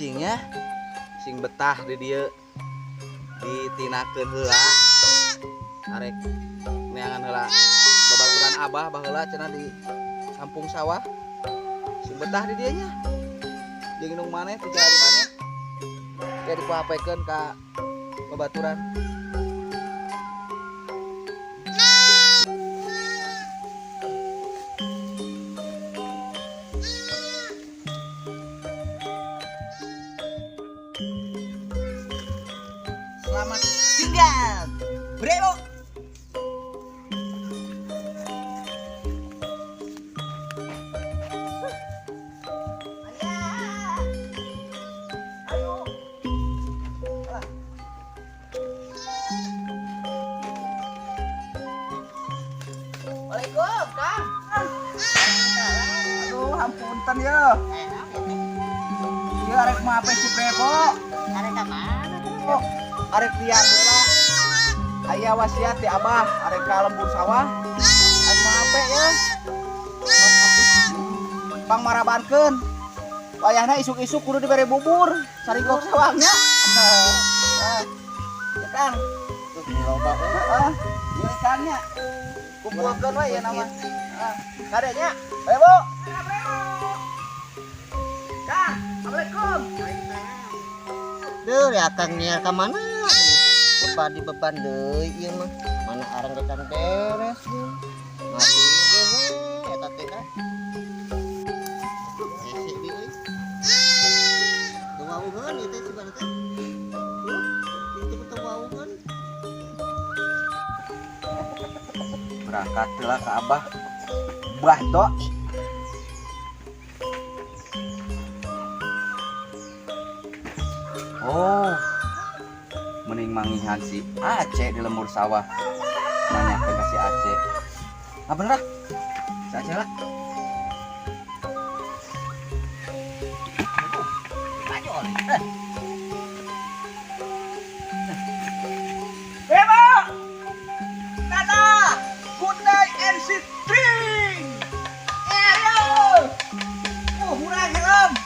Cicingnya sing betah di dieu ditinakeun heula arek neangan heula babaturan abah baheula cenah di kampung sawah sing betah di dieu nya jeung indung maneh teu jari maneh ke dipapekeun ka babaturan. Selamat tinggal, Brebo. Waalaikumsalam, Kang. Aduh, hampunten ya. Ieu arek mape si Brebo. Arek ka mana? Oh, arek liar heula. Aya wasiat di abah, arek ka lembur sawah. Arek mape ya. Pang marabankeun. Wayahna isuk-isuk kudu dibere bubur, sarigok sawahnya. Ya Kang. Tuh loba heeh. Ieu Kangnya. Kumpulkeun we ya nama. Heeh. Kade nya. Brebo. Kang, Assalamualaikum. Duh, ya Kang niar ka mana? Beban di beban deui ieu mah. Mana arang geus beres deui. Mati we eta teh dah. Hese deui euy. Teu wawuheun ieu teh cibana teh. Tuh, itu teu wawuheun. Berangkat heula ka abah. Bah tok. Oh, mending mangihan si Aceh di lembur sawah. Nanyakeun ka si Aceh. Ah bener ah. Si Aceh lah. Aduh, maju. Bebo! Nana! Good night and sit drink! Ayo! Oh, murah helm!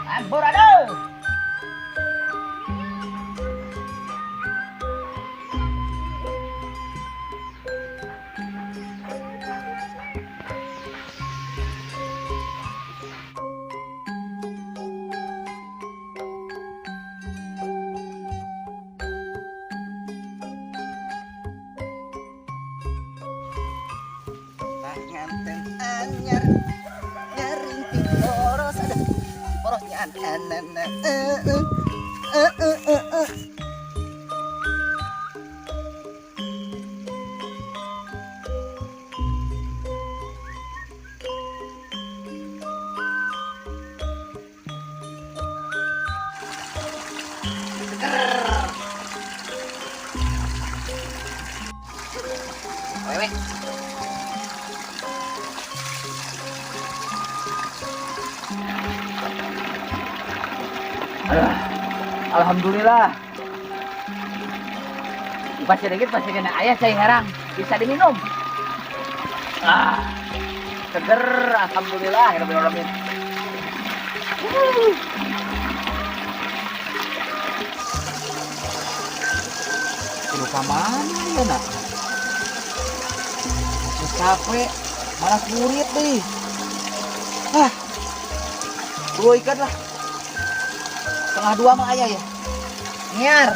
Amburadul. Nganten anyar nyaring poros ada porosnya anana Wewe. Alhamdulillah. Pasir dikit pasti kena ayah cai herang bisa diminum. Ah, seger, alhamdulillah, rabbil alamin. Kudu ka mana ya nak? Geus capek, malah kurit deh. Ah, dua ikan lah. 1:30 mah ayah ya. Nyiar.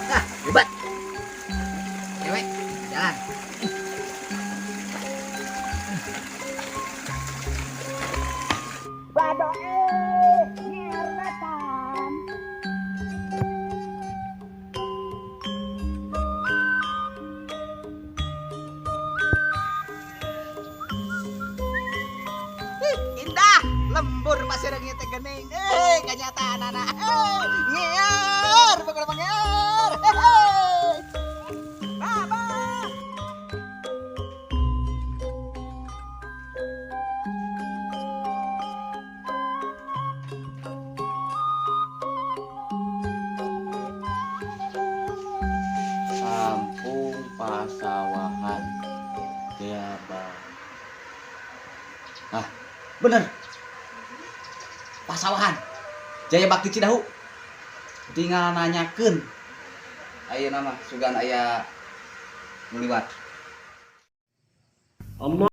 Nah, hebat. Cewek, jalan. Badoe, nyiar datang. Indah lembur pasir teh geuning kenyataan anak nyiar. pokona bager. Hehe. Abah. Kampung Pasawahan Jaya. Ah, bener. Pasawahan Jaya Bakti Cidahu. Tinggal nanyakeun. Ayeuna mah sugan aya nu liwat. Allah.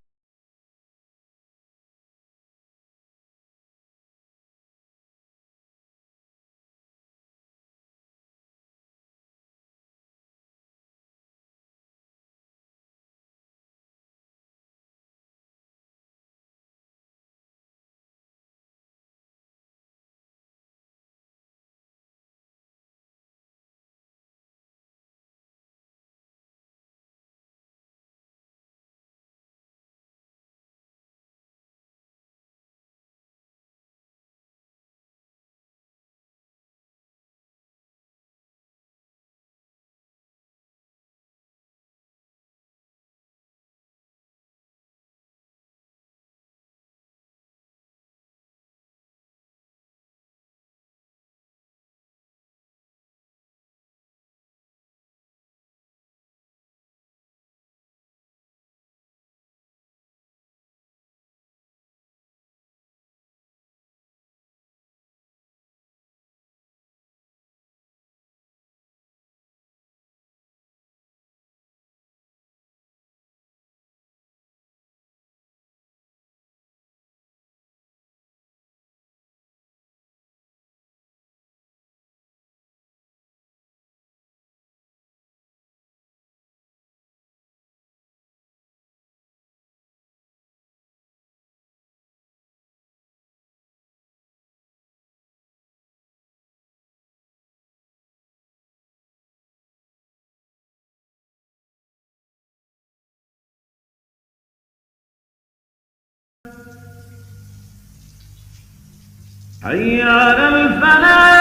حي على الفلاح.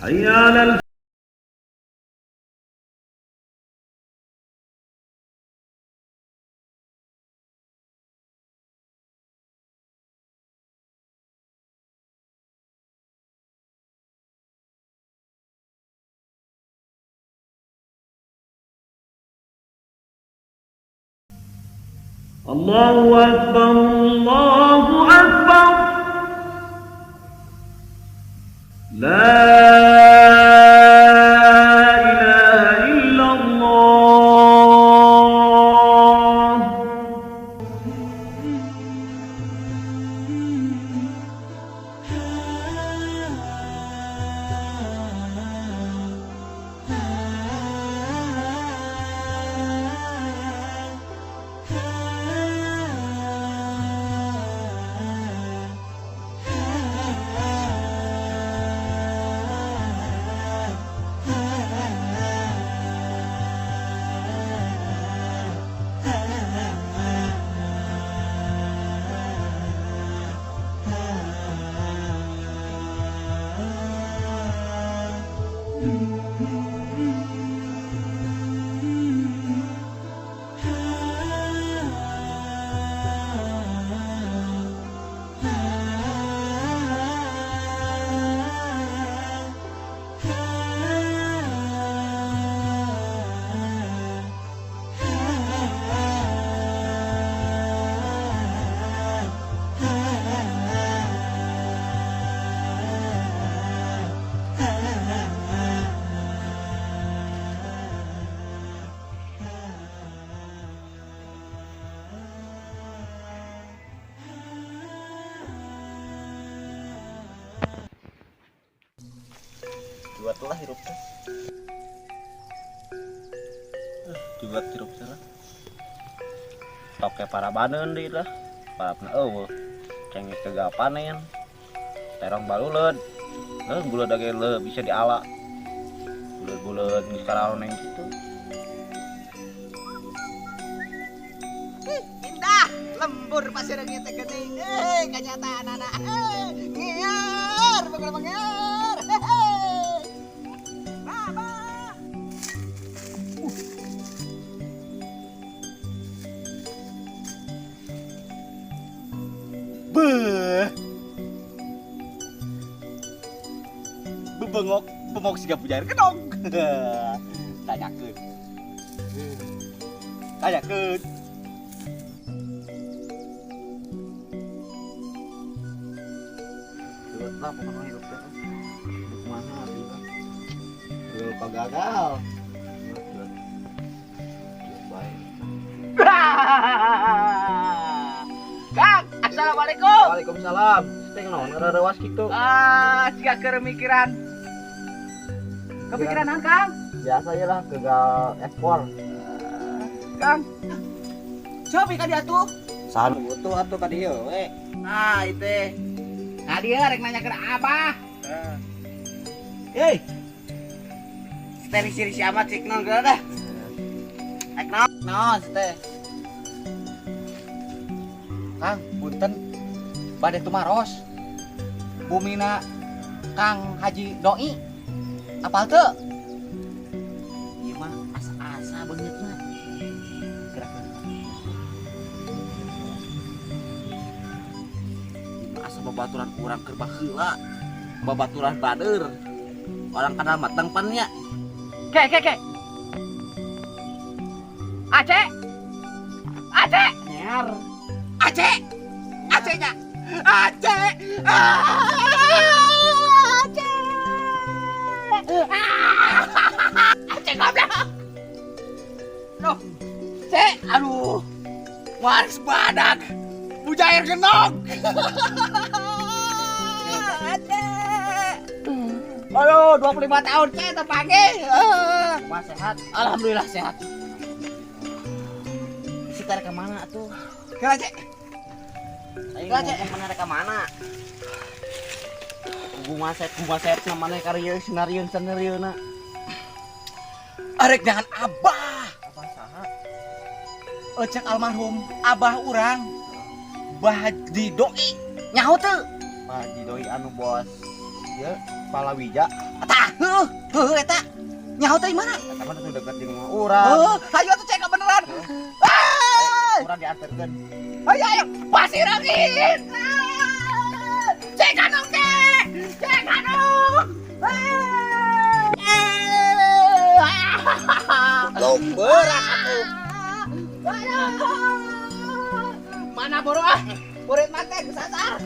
حي على الله أكبر الله أكبر لا إله إلا الله. Juat lah hirup teh. Juat hirup teh lah. Toke para baneun deui lah. Parapna eueuh. Cengek teu panen. Terong baluleud. Leuh buleud ge leuh bisa diala. Buleud-buleud geus karaoneng kitu. Indah, lembur pasir teh geuning. Kenyataan anak. Ngiar, pokona mah ngiar. Baba. Beuh. Bebengok, bengok siga pujair kedong. Tanyakeun. Tanyakeun. Gelut lah pokoknya hidup teh. Kumaha atuh. Geul pagagal. Baik. Kang, assalamualaikum. Waalaikumsalam. Teh naon ngareuwas kitu? Ah, siga keur mikiran. Kepikiran naon, Kang? Biasa aja lah gagal ekspor. Kang. Cobi ka dieu atuh. Saha nu butuh atuh ka dieu we. Nah, itu. Ka dieu rek nanyakeun Abah. Hei. Seri-seri amat cik naon geura dah. Rek naon? Naon teh? Kang, punten. Bade tumaros. Bumina Kang Haji Doi. Apal teu? Ieu mah asa-asa beungeut mah. Gerak. Ieu mah asa babaturan urang keur baheula. Babaturan bader. Orang kenal mateng pan nya. Ke ke ke. Aceh. Aceh. Nyer. Aceh. Aceh nya. Aceh. Aceh. Aceh goblok. Loh. Cek, aduh. Waris badak. Bujair genok. Aceh. Aduh, 25 tahun cek terpanggil. Kumaha sehat? Alhamdulillah sehat. Si tarik ka mana atuh? Kira cek. Aing Lah, Cek. mana rek ka mana? Kumaha sep namanya karya senarieun senarieuna. Arek jangan abah. Abah saha? Ecek almarhum abah urang. Bah Haji Doi. Nyaho teu? Pak Haji Doi anu bos ieu Palawija. Tah, heuh, heuh eta. Nyaho teh mana? Eta mah tuh deket jeung rumah urang. Heuh, hayu atuh cek beneran. Ah! Urang dianterkeun. Ayo, ayo, pasir angin. Cek kanung, cek. Cek kanung. Berat atuh. Mana boro ah? Murid mate kesasar.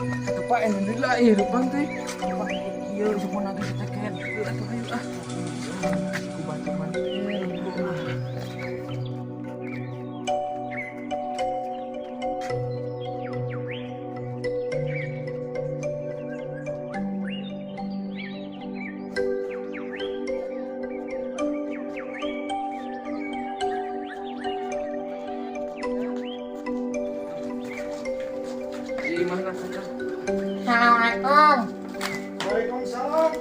Atuh Pak, alhamdulillah hidup bang teh. Pak, ieu semua nagih seteken. Atuh ayo ah. Ku bantu bantu. Gimana saja? Assalamualaikum. Waalaikumsalam.